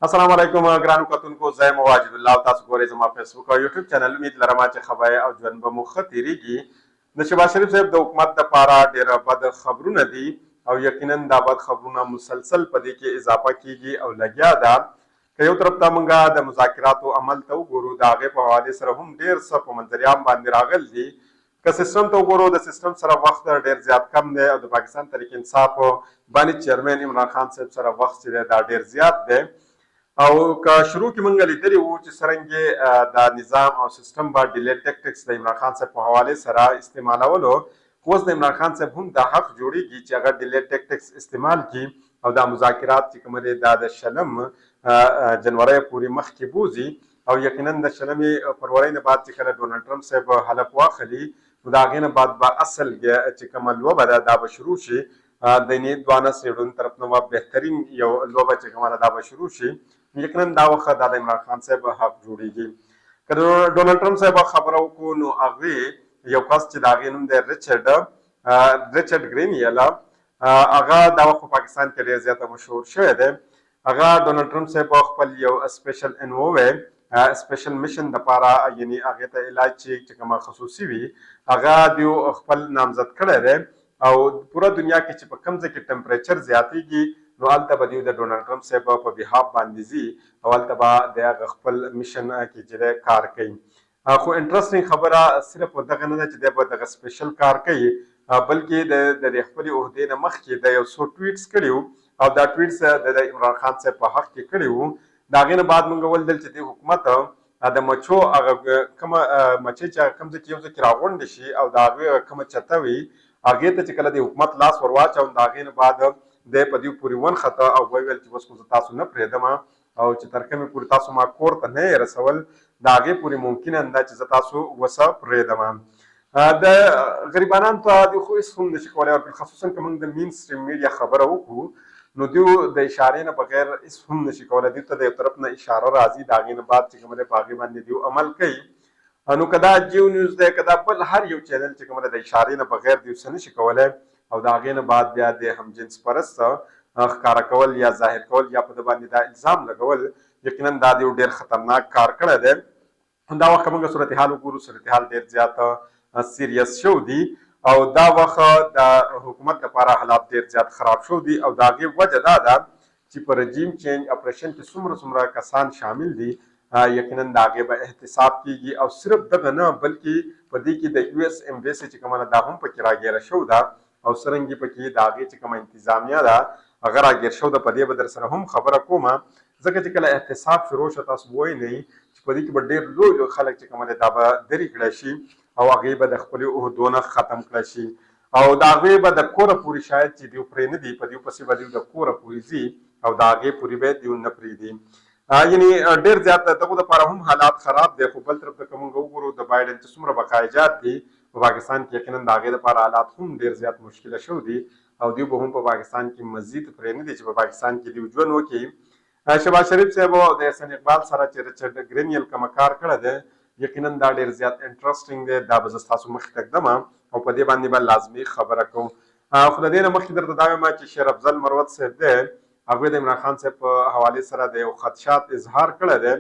السلام علیکم ګرانو کتونکو، زه یم واجد الله او تاسو ګورئ زما فیسبوک او یوټیوب چینل. امید لرم چې ښه به او ژوند به مو ښه تیریږي. د شهباز شریف صاحب د حکومت دپاره ډېر بد خبرونه دي او یقینا دا بد خبرونه مسلسل په دې کې اضافه کیږي او لګیا ده. که یو طرف ته موږ د مذاکراتو عمل ته وګورو، د هغې په حوالې سره هم ډېر څه په منظریام باندې راغلي دي. که سیستم ته وګورو، د سیستم سره وخت ډیر زیات کم دی او د پاکستان تحریک انصاف بانی چیرمین عمران خان صاحب سره وخت چې دی دا ډیر زیات دی. او که شروع کې مونږ لیدلی وو چې څرنګه دا نظام او سیستم به ډیلې ټیکټکس د عمران خان صاحب په حواله سره استعمالولو، خو اوس د عمران خان صاحب هم دا حق جوړیږي چې هغه ډیلې ټیکټکس استعمال کړي او دا مذاکرات چې کوم دی دا د 20 جنورۍ پورې مخکې بوځي. او یقینا د 20 فرورۍ نه بعد چې کله ډونالډ ټرمپ صاحب حلف واخلي، نو د هغې نه بعد به اصل چې کومه لوبه ده دا به شروع شي. د نی دوانه سیړون طرف نه به بهترین یو لوبه چې کومه ده دا به شروع شي. یقینا دا وخت دا د عمران خان صاحب حق جوړیږي. که د ډونالډ ټرمپ صاحب خبره وکړو، نو هغوی یو کس چې د هغې نوم دی ریچارډ ګرینیل، هغه دا وخت په پاکستان کې ډېر زیاته مشهور شوی دی. هغه ډونالډ ټرمپ صاحب خپل یو سپیشل انووی، سپیشل مشن د پاره، یعنی هغه ته علاج چې کومه خصوصي وي، هغه دیو خپل نامزد کړی دی. او پوره دنیا کې چې په کوم ځای کې ټمپریچر زیاتیږي، نو هلته به دیو د ډونالډ ټرمپ صاحب په بیهاف باندې ځي او هلته به د هغه خپل مشن کې چې دی کار کوي. خو انټرسټینګ خبره صرف دغه نه ده چې دی به دغه سپیشل کار کوي، بلکې د دې خپلې عهدې نه مخکې د یو څو ټویټس کړي وو او دا ټویټس د عمران خان صاحب په حق کې کړي وو. د هغې نه بعد مونږ ولیدل چې دې حکومت د مچو هغه کومه مچۍ چې هغه کوم ځای کې یو ځای کې راغونډې شي او د هغوی هغه کومه چته وي، هغې ته چې کله د حکومت لاس ور واچاو، د هغې نه بعد دی په دې پورې ونښته او ویل چې بس خو زه تاسو نه پرېږدم او چې تر کومې پورې تاسو ما کور ته نه یې رسول، د هغې پورې ممکنه نه ده چې زه تاسو وسه پرېږدم. د غریبانان ته دوی خو هېڅ هم نشي کولی ورکړي. خصوصا که موږ د مین سټریم میډیا خبره وکړو، نو دوی د اشارې نه بغیر هېڅ هم نشي کولی. دوی ته د یو طرف نه اشاره راځي، د هغې نه بعد چې کومه دی په هغې باندې دوی عمل کوي. نو که دا جیو نیوز دی، که دا بل هر یو چینل چې کومه ده، د اشارې نه بغیر دوی څه نشي کولی. او د هغې نه بعد بیا د همجنس پرست ښکاره کول یا ظاهر کول یا په ده باندې دا الزام لګول، یقینا دا دیو ډیر خطرناک کار کړی دی. دا وخت که موږ صورتحال وګورو، صورتحال ډیر زیات سیریس شو دی او دا وخت د حکومت لپاره حالات ډیر زیات خراب شو دي. او د هغې وجه دا ده چې په رژیم چینج اپریشن کې څومره څومره کسان شامل دي، یقینا د هغې به احتساب کیږي. او صرف دغه نه، بلکې په دې کې د یو ایس ایمبیسي چې کومه ده دا هم پکې راګیره شو ده او څرنګه پکې د هغې چې کومه انتظامیه ده هغه راګیر شو ده. په دې به در سره هم خبره کوم، ځکه چې کله احتساب شروع شو، تاسو ووینئ چې په دې کې به ډېر لوی لوی خلک چې کومه ده دا به درې کړی شي او هغې به د خپلې عهدو نه ختم کړی شي او د هغوی به د کوره پورې شاید چې دیو پرې نه دي، په دیو پسې به دیو د کوره پورې ځي او د هغې پورې به دیو نه پرېږدي. یعنی ډېر زیات دغو دپاره هم حالات خراب دی. خو بل طرف ته که موږ وګورو، د بایډن چې څومره بقایجات دي په پاکستان کې، یقینا د هغې دپاره حالات هم ډېر زیات مشکله شو دي او دیو به هم په پاکستان کې مزید پرې نه دي چې په پاکستان کې دیو ژوند وکړي. شهباز شریف صاحب او د احسن اقبال سره چې ریچارډ ګرینیل کومه کار کړی دی، یقینا دا ډېر زیات انټرسټینګ دی. دا به زه ستاسو مخې ته ږدم او په دې باندې به لازمي خبره کوم. خو د دې نه مخکې درته دا وایم چې شیر افضل مروت صاحب دی، هغوی د عمران خان صاحب په حوالې سره د یو خدشات اظهار کړی دی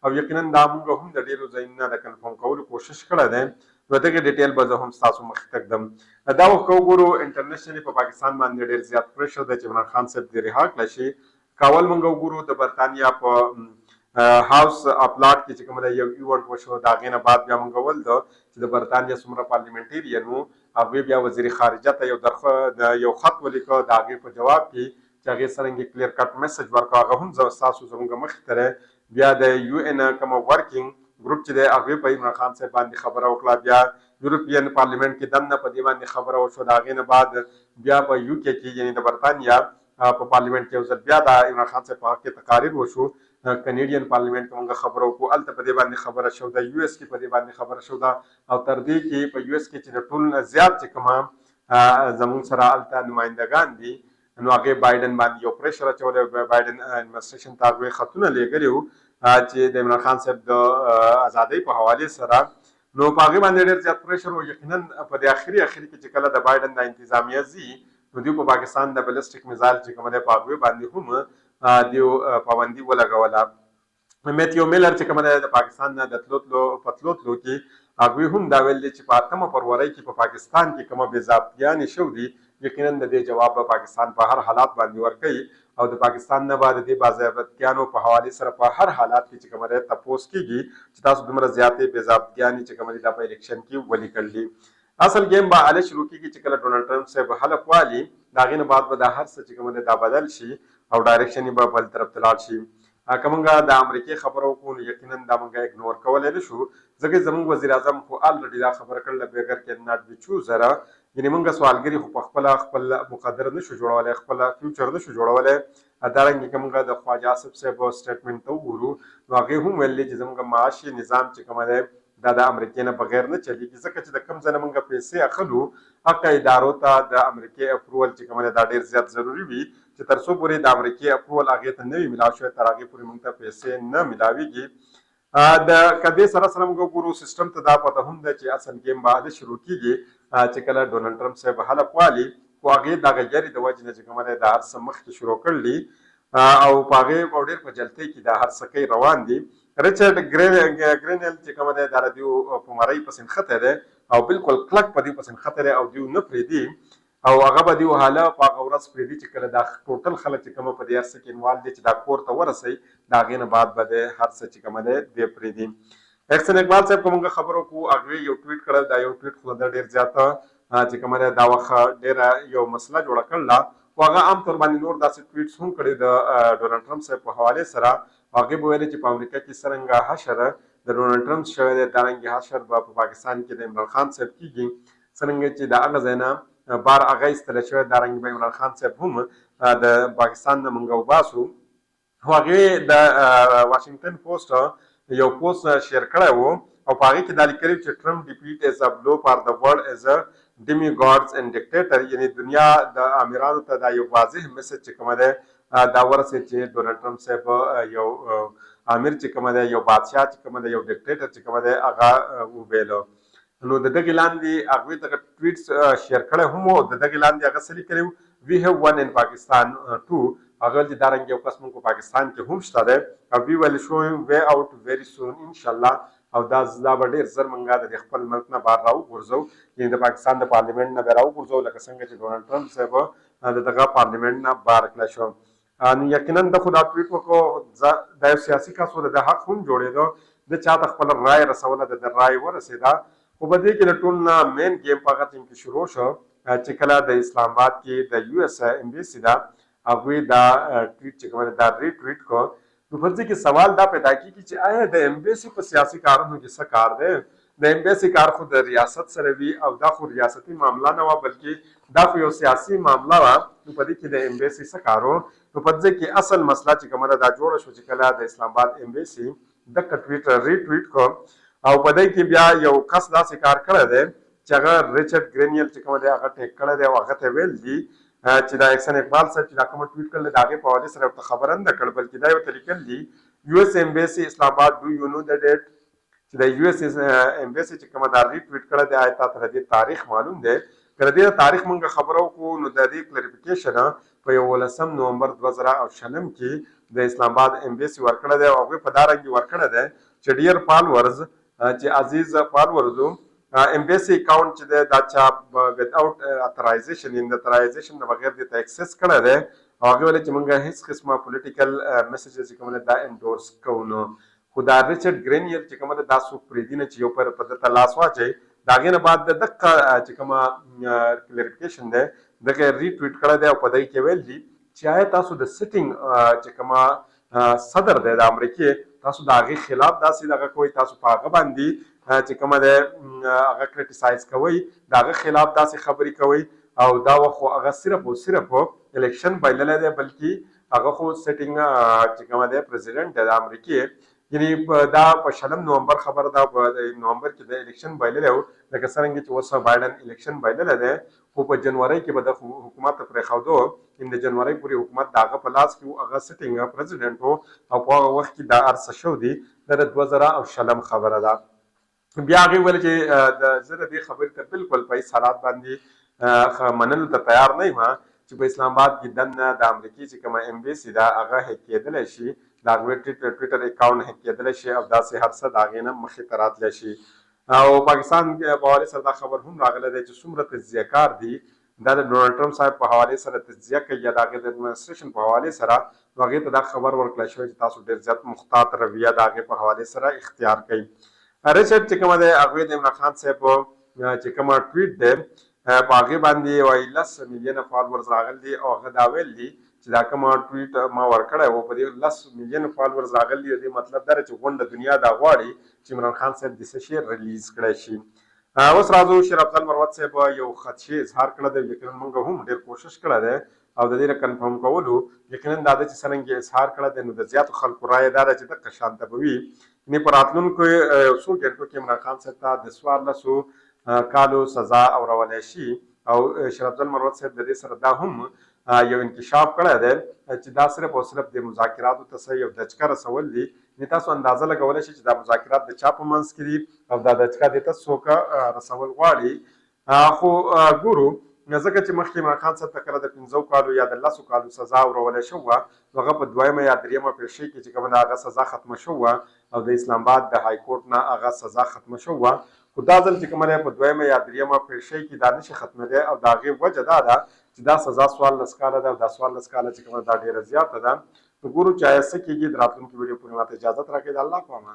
او یقینا دا موږ هم د ډېرو ځایونو نه د کنفرم کولو کوشش کړی دی. نو دغه ډیټیل به زه هم ستاسو مخې ته ږدم. دا وخت که وګورو، انټرنیشنلي په پاکستان باندې ډېر زیات پریشر دی چې عمران خان صاحب دې رها کړی شي. که اول موږ وګورو، د برتانیا په هاوس اف لارډ کې چې کومه ده یو ایونټ وشو، د هغې نه بعد بیا موږ ولیده چې د برتانیا څومره پارلیمنټیرین وو، هغوی بیا وزیر خارجه ته یو درخ یو خط ولیکه. د هغې په جواب کې چې هغې څرنګه کلیر کټ میسج ورکړ، هغه هم ستاسو زموږ مخې ته دی. بیا د یو این کومه ورکینګ ګروپ چې دی، هغوی په عمران خان صاحب باندې خبره وکړه. بیا یورپین پارلیمنټ کې دننه په دې باندې خبره وشوه. د هغې نه بعد بیا په یو کې کې، یعنی د برتانیا په پارلیمنټ کې یو ځل بیا د عمران خان صاحب په حق کې تقاریر وشو. کنیډین پارلیمنټ کې مونږ خبره وکړو، هلته په دې باندې خبره شو ده. یو ایس کې په دې باندې خبره شو ده او تر دې کې په یو ایس کې چې د ټول نه زیات چې کومه زمونږ سره هلته نمایندګان دي، نو هغې بایډن باندې یو پریشر اچولی او بایډن اډمنسټریشن ته هغوی خطونه لیږلي وو چې د عمران خان صاحب د ازادۍ په حوالې سره. نو په هغې باندې ډېر زیات پریشر و. یقینا په دې اخري اخري کې چې کله د بایډن د انتظامیه ځي، نو دوی په پاکستان د بلسټیک میزایل چې کوم دی، په هغوی باندې هم دیو پابندي ولګوله. میتیو میلر چې کومه ده د پاکستان نه د تلو تلو په تلو تلو کې هغوی هم دا ویل دي چې په اتمه فرورۍ کې په پاکستان کې کومه بې ضابطیانې شو دي، یقینا د دې جواب به پاکستان په هر حالات باندې ورکوي او د پاکستان نه به د دې باضابطیانو په حوالې سره په هر حالات کې چې کومه ده تپوس کیږي چې تاسو دومره زیاتې بې ضابطیانې چې کومه دي دا په الیکشن کې ولې کړلي. اصل ګیم به هله شروع کیږي چې کله ډونالډ ټرمپ صاحب حلف والي، د هغې نه بعد به دا هر څه چې کومه ده دا بدل شي او ډایرکشن یې به بل طرف ته لاړ شي. که مونږ د امریکې خبره وکړو نو یقینا دا مونږ اګنور کولی نه شو، ځکه چې زمونږ وزیراعظم خو الریډي دا خبره کړله بیګر کین ناټ بي چوزر، یعنې مونږ سوالګري خو پخپله خپل مقدر نه شو جوړولی، خپل فیوچر نه شو جوړولی. دارنګه که مونږ د خواجه آصف صاحب سټیټمنټ ته وګورو نو هغې هم ویل چې زمونږ معاشي نظام چې کومه دی دا د امریکې نه بغیر نه چلیږي، ځکه چې د کوم ځای نه مونږ پیسې اخلو هغه ادارو ته د امریکې اپروول چې کومه ده دا ډیر زیات ضروري وي، چې تر څو پورې د امریکې اپروول هغې ته نه وي ملاو شوی تر هغې پورې مونږ ته پیسې نه ملاویږي. د که دې سره سره مونږ وګورو سیستم ته دا پته هم ده چې اصل ګیم به هله شروع کیږي چې کله ډونلډ ټرمپ صاحب حلف والي، خو هغې دغه یرې د وجې نه چې کومه ده دا هر څه مخکې شروع کړلي او په هغې او ډېر په جلتۍ کې دا هر څه کوي روان دي. ریچارډ ګرینیل چې کومه دی دا د دیو په مرۍ پسې نښتی دی او بالکل کلک په دیو پسې نښتی دی او دیو نه پرېږدي او هغه به دیو هاله په هغه ورځ پرېږدي چې کله دا ټوټل خلک چې کومه په دې هر څه کې انوالو دي چې دا کور ته ورسوي، د هغې نه بعد به دی هر څه چې کومه دی دی پرېږدي. احسن اقبال صاحب که مونږ خبرو کوو هغوی یو ټویټ کړی، دا یو ټویټ خو د ډېر زیات چې کومه ده دا وخت ډېره یو مسله جوړه کړله، خو هغه عام طور باندې نور داسې ټویټس هم کړي د ډونالډ ټرمپ صاحب په حوالې سره. هغې به ویل چې په امریکا کې څرنګه حشر د ډونالډ ټرمپ شوی دی دارنګې حشر به په پاکستان کې د عمران خان صاحب کیږي، څرنګه چې د هغه ځای نه بار هغه ایستل شوی دارنګې به عمران خان صاحب هم د پاکستان نه مونږ وباسو. خو هغې د واشنګټن پوسټ یو پوسټ شیر کړی وو او په هغې کې دا لیکلي چې ټرمپ ډیفیټ از ا بلو فار د ورلډ از ا ډیمی ګاډز اینډ ډیکټیټر، یعنی دنیا د امیرانو ته دا یو واضح میسج چې کومه دی دا ورسید چې ډونالډ ټرمپ صاحب یو امیر چې کومه دی، یو بادشاه چې کومه دی، یو ډیکټیټر چې کومه دی هغه وویل. نو د دغې لاندې هغوی دغه ټویټ شیر کړی هم وو او د دغې لاندې هغه څه لیکلي وو، وی هیو ون ان پاکستان ټو. هغه ویل چې دا رنګ یو کس مونږ په پاکستان کې هم شته دی او وی ویل شو وی اوټ ویری سون انشاءالله، او دا دا به ډېر زر مونږ د دې خپل ملک نه بهر راوغورځو، یعنې د پاکستان د پارلیمنټ نه به راوغورځو لکه څنګه چې ډونالډ ټرمپ صاحب د دغه پارلیمنټ نه بهر کړی شو. نو یقینا ده خو دا ټویټ وکړو، دا یو سیاسي کس و، د ده حق هم جوړېده، ده چاته خپله رایه رسوله، د ده رایه ورسېده. خو په دې کې د ټول نه مین ګیم په هغه ټیم کې شروع شو چې کله د اسلام آباد کې د یو ایس ایمبیسي ده هغوی دا ټویټ چې کومه ده دا ری ټویټ کړ. نو په دې کې سوال دا پیدا کیږي چې آیا د ایمبیسي په سیاسي کارونو کې څه کار دی؟ د ایمبیسي کار خو د ریاست سره وي او دا خو ریاستي معامله نه وه، بلکې دا خو یو سیاسي معامله وه، نو په دې کې د ایمبیسي څه کار و؟ نو په دې کې اصل مسله چې کومه ده دا جوړه شوه چې کله د اسلام آباد ایمبیسي دغه ټویټ ری ټویټ کړ او په دې کې بیا یو کس داسې کار کړی دی چې هغه ریچارډ ګرینیل چې کوم دی هغه ټیګ کړی دی او هغه ته ویل دي چې دا احسن اقبال صاحب چې دا کوم ټویټ کړل د هغې په حوالې سره ورته خبره نه ده کړې، بلکې دا یې ورته لیکل دي یو ایس ایمبیسي اسلام آباد ډو یو نو د ډیټ، چې د یو ایس ایمبیسي چې کومه دا ری ټویټ کړی دی آیا تا ته د دې تاریخ معلوم دی؟ که د دې د تاریخ مونږ خبره وکړو نو د دې کلریفیکیشن په 11 نومبر 2020 کې د اسلام آباد ایمبیسي ورکړی دی او هغوی په دا رنګ ورکړی دی چې ډیر فالورز چې عزیز فالورزو ایمبیسي اکاونټ چې دی دا چا ویت اوټ اترایزیشن، یعنی د اترایزیشن نه بغیر دې ته اکسس کړی دی او هغې ویل چې مونږ هیڅ قسمه پولیټیکل میسجز چې کوم دی دا انډورس کوو. نو خو دا ریچارډ ګرینیل چې کومه ده دا څوک پرېږدي نه چې یو پر په ده ته لاس واچوي. د هغې نه بعد د دقه چې کومه کلیریفیکیشن دی دغه ری ټویټ کړی دی او په دغه کې ویل دي چې آیا تاسو د سټینګ چې کومه صدر دی د امریکې تاسو د هغې خلاف داسې دغه کوئ، تاسو په هغه باندې چې کومه دی هغه کریټیسایز کوئ، د هغه خلاف داسې خبرې کوئ او دا وخت خو هغه صرف او صرف الیکشن بایللی دی، بلکې هغه خو سټینګ چې کومه دی پریزیډنټ دی د امریکې، یعنی دا په شلم نومبر خبره ده، په نومبر کې د الیکشن بایللی و، لکه څرنګه چې اوس بایډن الیکشن بایللی دی، خو په جنورۍ کې به د حکومت پرېښودو، یعنی د جنورۍ پورې حکومت د هغه په لاس کې و، هغه سټینګ پریزیډنټ و او په هغه وخت کې دا هر څه شو دي، دا د 2020 خبره ده. بیا هغې وویل چې د زه د دې خبرې ته بالکل په هیڅ حالات باندې منلو ته تیار نه یم چې په اسلام آباد کې دننه د امریکې چې کومه ایمبیسي ده هغه هیک کېدلی شي، د هغوی ټویټر اکاونټ هیک کېدلی شي او داسې هر څه د هغې نه مخې ته راتلی شي. او پاکستان په حوالې سره دا خبر هم راغلی دی چې څومره تجزیه کار دي، دا د ډونالډ ټرمپ صاحب په حوالې سره تجزیه کوي یا د هغې د اډمنسټریشن په حوالې سره، نو هغې ته دا خبر ورکړل شوی چې تاسو ډېر زیات محتاط رویه د هغې په حوالې سره اختیار کړئ. ریچارډ چې کومه دی هغوی د عمران خان صاحب چې کومه ټویټ دی په هغې باندې وایي لس میلیونه فالورز راغلي دي او هغه دا ویل دي چې دا کومه ټویټ ما ورکړی و په دې لس میلیون فالورز راغلي دي، د دې مطلب دا دی چې غونډه دنیا دا غواړي چې عمران خان صاحب دې څه شی ریلیز کړی شي. اوس راځو شیر افضل مروت صاحب یو خدشې اظهار کړی دی، یقینا مونږ هم ډیر کوشش کړی دی او د دې د کنفرم کولو یقینا دا ده چې څرنګه یې اظهار کړی دی نو د زیاتو خلکو رایه دا ده چې دقه شان ته به وي، یعنې په راتلونکو یو څو ګنټو کې عمران خان صاحب ته د 14 کالو سزا اورولی شي. او شیر افضل مروت صاحب د دې سره دا هم یو انکشاف کړی دی چې دا صرف او صرف د مذاکراتو ته څه یو دچکه رسول دي، یعنې تاسو اندازه لګولی شئ چې دا مذاکرات د چا په منځ کې دي او دا دچکه دې ته څوک رسول غواړي. خو ګورو ځکه چې مخکې عمران خان صاحب ته کله د پنځو کالو یا د لسو کالو سزا اورولې شوه نو هغه په دویمه یا دریمه پیشۍ کې چې کومه ده هغه سزا ختمه شوه او د اسلام آباد د های کورټ نه هغه سزا ختمه شوه، خو دا ځل چې کومه ده په دویمه یا دریمه پیشۍ کې دا نشي ختمېدی او د هغې وجه دا ده چې دا سزا 14 کاله ده او دا 14 کاله چې کومه ده دا ډېره زیاته ده. نو ګورو چې آیا څه کېږي. د راتلونکي ویډیو پورې ماته اجازت راکړئ. د الله په امان.